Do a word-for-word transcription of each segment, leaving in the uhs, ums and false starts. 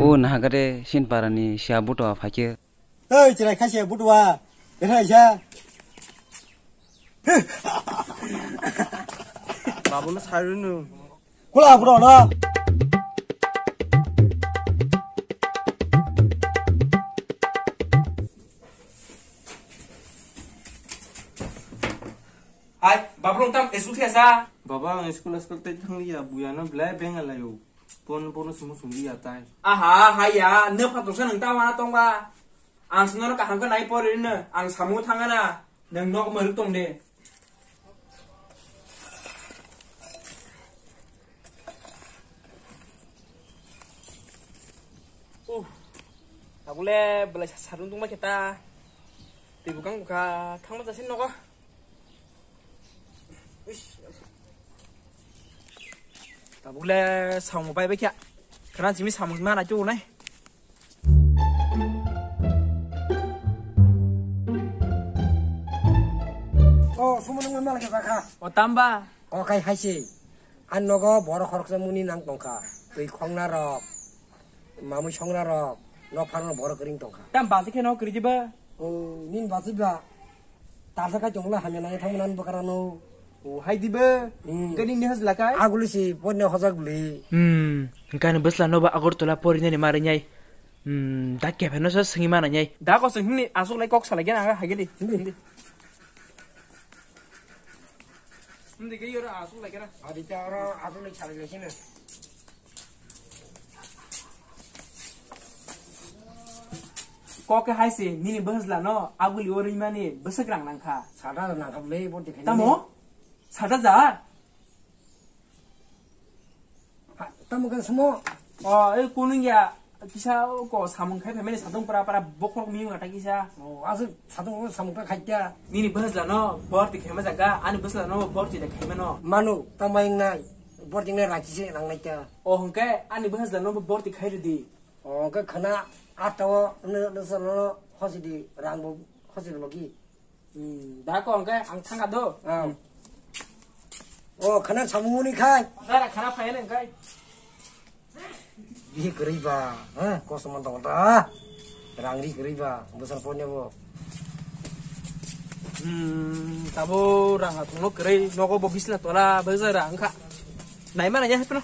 O nahagare Sinparani sia buto phaikhe. Ei, chwrai khasia butua. Betha isa. Babuno sarunu. Kula buto no. Hai, babu tam esuk thesa. Baba, ang school school tei thangliya, buyano belai bengalayo. Pon pono sumo sungdi ya tai. Aha, haya, ne pha tongsa nang ta wana tongba. Ang sino kaham ka nai pori ne, ang samu thangana, nang nok meruk tong de. Uh, aku le belai sa-, sarung tungma kita. Tei bukang bukha thangma jasin nogo. Tabuk le samung pai bai kha. Khana simi samung ma na chu nai. O, sumo nang ma lagi sakha. O tamba. O kai hai si. An nogo borok khoroksa muni nang tongkha. Twi khongna rok. Mamui songra rok, nok pharno borok ring tongkha. Tam basi khe no kri jiba. O, nin basi ba. Tarsa kai tongla hamya nai thang nan bwkara no. O, hai diba. Hmm. Gani ni hajla kai. Aguli si ponne hojak guli. Hmm. Gani bwsla no ba Agartala porinani mari nyai. Hmm. Da kephe no sa singi mana nyai. Da ko sing hini asuk lai kok salai gana ha gidi. Hindi. Hindi. Hindi ke yoro asuk lai kera. Adi ta oro asuk lai salai lai sini. Kok hai se nini bwsla no aguli o ringmani bwswk rang nangkha. Sata rang nangkha bwle bo dekhai. Tamo? Sata ja? Ha, tamo khe sumo? O, e kunung ya kisa ko samung khai phaimani satung para para bokhok mi wngkha kisa. O, aswk satung samung ta khaikya. Nini bwsla no borti khaima jaga, ani bwsla no borti de khaima no. Manu, tamo wngnai, borti wngnai rang kisa nang nai kya. O, hwnkhe ani bwsla no borti khai rwdi. O, hwnkhe khana atta o, no, no, no, no, hosi di, rang bo hosi di logi. Hmm, da ko hwnkhe ang thangkha do. Ah. O, khana samungni khai. Dara khana phai nang khai. Ri kwrwi ba, ha, kosom man tong ta. Rang ri kwrwi ba, bwsal ponne bo. Hmm, tabo rang atung no kwrwi, nogo bo bisna tola, bwsa rang kha. Naima nanya hepno.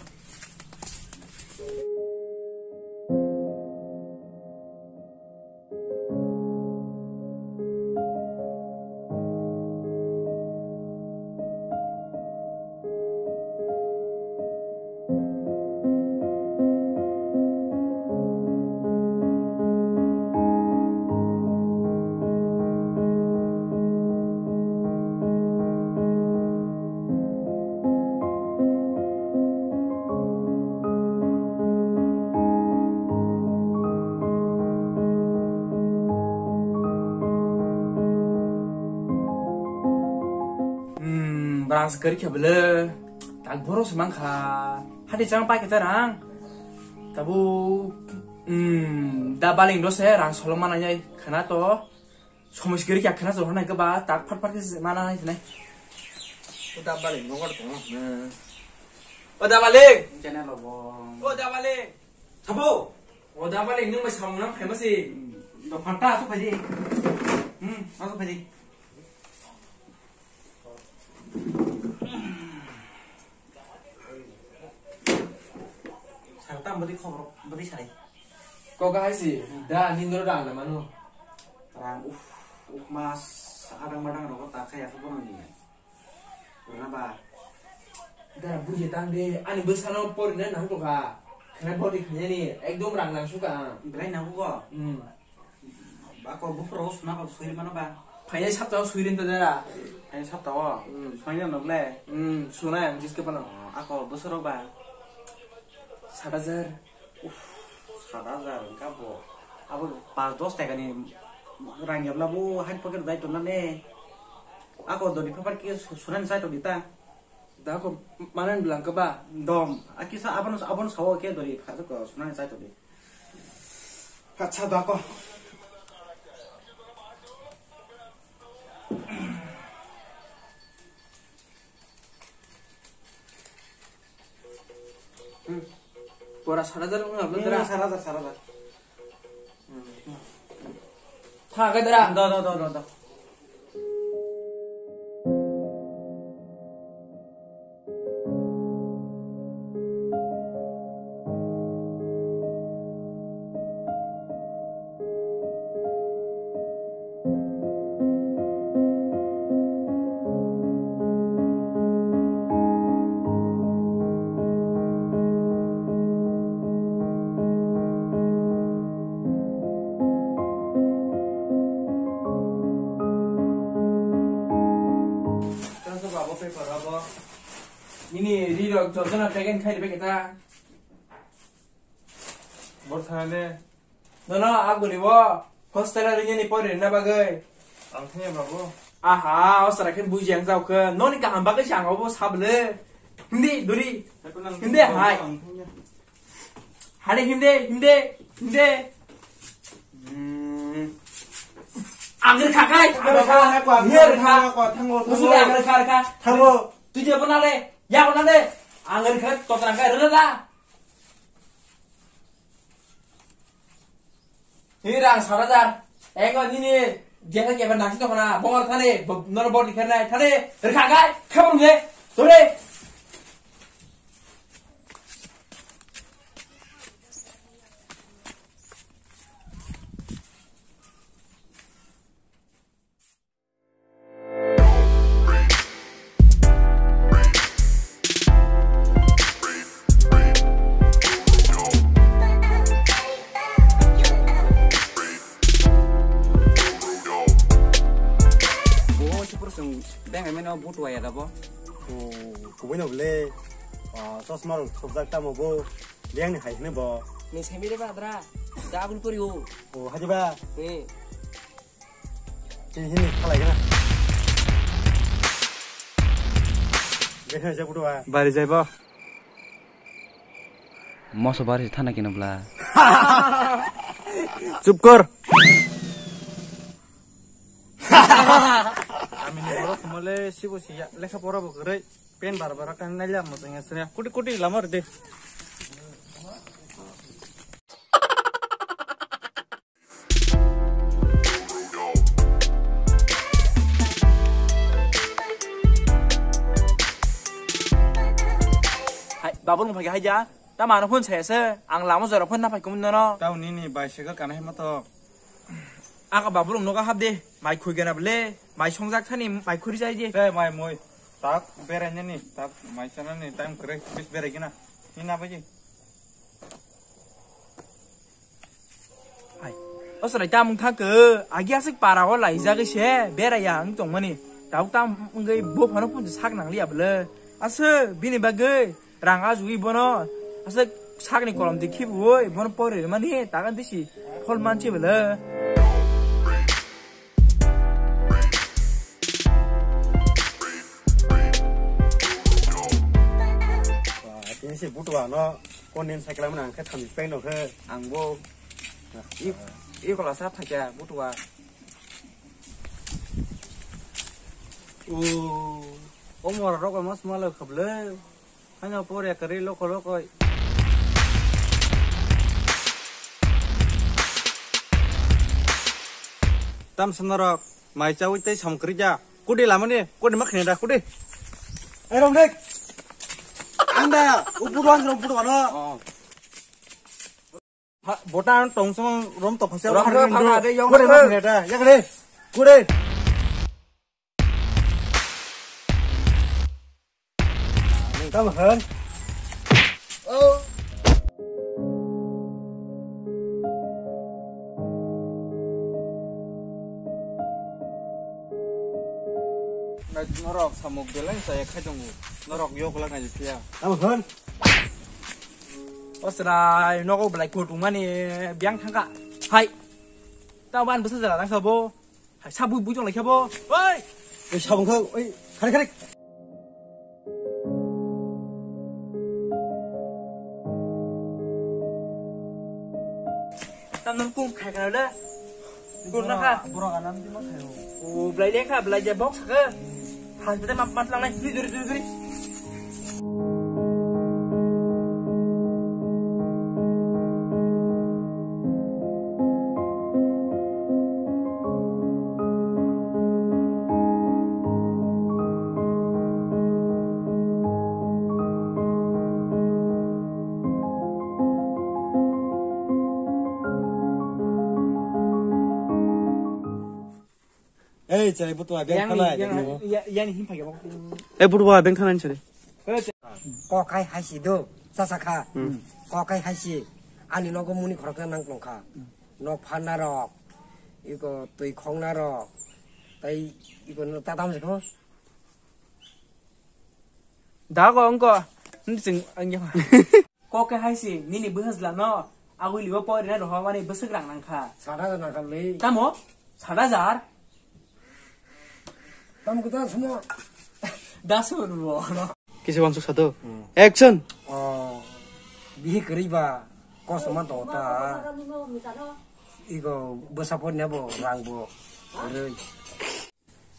Hmm, brang se kwrwi khe bwle. Tak borok se mankha. Hati chang pai khe ta rang. Tabu, hmm, da baling do se rang solong mana nyai khana to. Somoi sikiri kya khana jorhana ke ba tak phat phat ke mana nai nai. Uda bali nongor tong. Uda bali. Channel lo bo. Uda bali. Sabo. Uda bali nung bai samung nang phaima si. Do phanta asu phaji. Hmm, asu phaji. Sar tam bodi khobor bodi sai. Kok hai si, da nindoro da na mano. Rang uf, uf mas adang madang rogo ta khaya khe bono ni. Rana ba. Da buje tang de, ani bwsano porina nang to kha. Khana bodi khanya ni, ekdom rang nang suka. Belai nang ko. Hmm. Ba ko buphro suna ba sui mano ba. Phainai sapta o sui rin ta dara. Phainai sapta o. Hmm. Sui rin no ble. Hmm, suna ang jis ke pano. Ako bosoro ba. Sat hajar. Uff, sat hajar ka bo. Abo pas dos taka ni rang yabla bo hai pocket dai to na ne. Ako doni paper ke su-, suna ni sai to dita. Da ko manan bilang ke ba. Dom. Akisa abon abon sawo ke dori pha ko suna ni sai to di. Acha da ko. Hmm. Pora sat hajar wngkha bwlwdra. Hmm, sat hajar, sat hajar. Tha khe dra. Da, da, da, da, da. Nini ri rok jotono peken khai rwbaikha ta. Bor thane. Nono aboni bo hostel ringni pori rina bagwi. Ang thanya babu. Aha, osra khe buji ang jao khe. Noni kaham bagwi se ang obo sabole. Hindi duri. Hindi hai. Hari hindi, hindi, hindi. Hmm. Ang rwkha kai, ang rwkha. Ang rwkha, ang rwkha. Thango, thango. Musulo ang rwkha, rwkha. Thango. Tui je bona le, ya bona le. Ang rwkha, totra kai rwla. Hi rang sat hajar. Engo nini jesa keba nasi to kana. Bongor thani, bo-, noro bor dikhar nai. Thani, rwkha kai, khabang je. Tore. Bo se pura chwng beng hai mano butu waya da bo. O, kubui no bole. Ah, chosma rok thopjak tamo bo. Beng ni hai hino bo. Ni semi re ba dra. Da abul kori o. O, haji ba. Ni. Hini, hini, khalai gana. Bari jaibo. Moso bari thana kino bla. Chup kor. Amini borok mole sibo siya lekha pora bo kwrwi pen bar bar kan naila mo tengya sene kuti kuti lamar de. Hai, babur mung phai hai ja. Ta mano phone saya se. Ang lama jora phone na phai kumun nono. Tau nini bicycle kana hai mato. Aka babur mung noga hap de. Mai khui gana bele. Mai songjak thani mai khuri jai je. Te mai moi. Tak berai nani. Tak mai sana ni time kre. Bis berai gana. Ni na baji. Hai. O sorai tamung thang khe, agi aswk para o laijagwi se beraiya wng tongmani. Tabuk tam wngwi bo phano phunti sak nangliya bwle. Aswk bini bagwi rang ajugwi bono aswk sakni kolom di khibiwi bono pori rwmani tagan disi phol manchi bwle. Tini se butua no konin cycle mani ang khe thamchi pai no khe ang bo i, i kola sa thakya butua. O, o mora rok mas malo khablai. Ano pore kari loko loko. Tam sonorok mai chawi tei samung kwrwi ja. Kudi lamani, kudi ma khne da, kudi. Ai rom dek. Anda, uburu ang rom buru ano. Oh. Ha, bota ang tong song rom to phasa. Rom, rom, rom, rom, rom, kudi ma khne da, ya kudi. Kudi. Tamo khan. Oh. Nai norok samuk belai chaya khai tongo. Norok yok lak nai phiya. Tamo khan. Osrai nogo belai kutung mani biang thangka. Hai. Tamo ban bwsa jala nang sabo. Hai, sabui bujong lai khe bo. Oi! Oi, sabung kho. Oi, khare, khare. Tam nang kum khai khai le. Gur na kha. Borok anam di ma khai. O, belai le kha, belai je box kha. Hai, bete map mat lang nai. Duri, duri, duri, duri. Ei, chai butua beng Yang, thanai, yang, yang, yang himpai ya. Eh, butua beng thanai chari. Kokai haisi do, sasa kha. Hmm. Kokai haisi. Ani nogo muni khoroksa nang tongkha. Nok phanna rok, iko twi khongna rok, tai iko no tatam se kho. Dago wngko, nini chwng wngya. Kok khe hai si, nini bwsajla no, agwi libo poirina rohormani bwswk rang nangkha. Sat hajar nangkha le. Tamo? Sat hajar? Tamo kwtal sumo. Dasu rwo. Kisa wansuk sato. Hmm. Action! Oh, bihi kwrwi ba, kosom man tongo ta. Iko bwsa poirina bo rang bo kwrwi.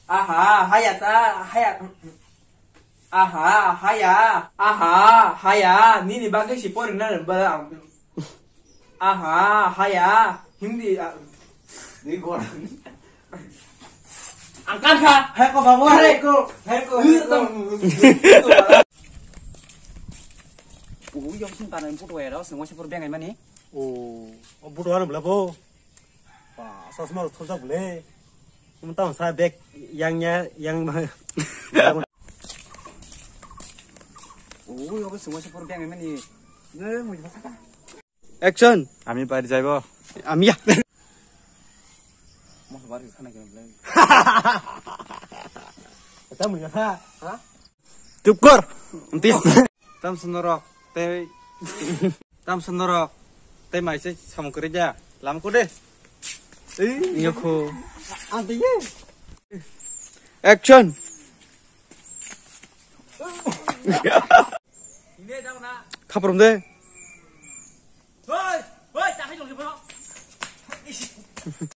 Aha, haya ta, haya. Aha, haya. Aha, haya. Nini bagwi si porina ba. Aha, haya. Hindi, ah. Ni gora. Angkan kha. Hai ko babu, hai ko. Hai ko. Ui, hai ko. Tam. Ui, yang sing tanah photo ya, sing wajah pur biang mani. Oh, budu anu bela bo. Wah, sosma thojak bole. Kamu tahu saya bag yang ya, yang Oh, yo ko semua sepur biang mani. Ne, mau jumpa saka. Action. Ami bari jaibo. Ami ya. Mau bari sana kena bela. Kita mau jumpa. Hah? Chup kor. Nanti. Tam senorok. Tei. Tam senorok. Tei mai se samung kwrwi ja. Lam ko de. Ei. Nyokho. Ante ye. Action. Khaprom de. Hoi, hoi, ta khai jong se bro.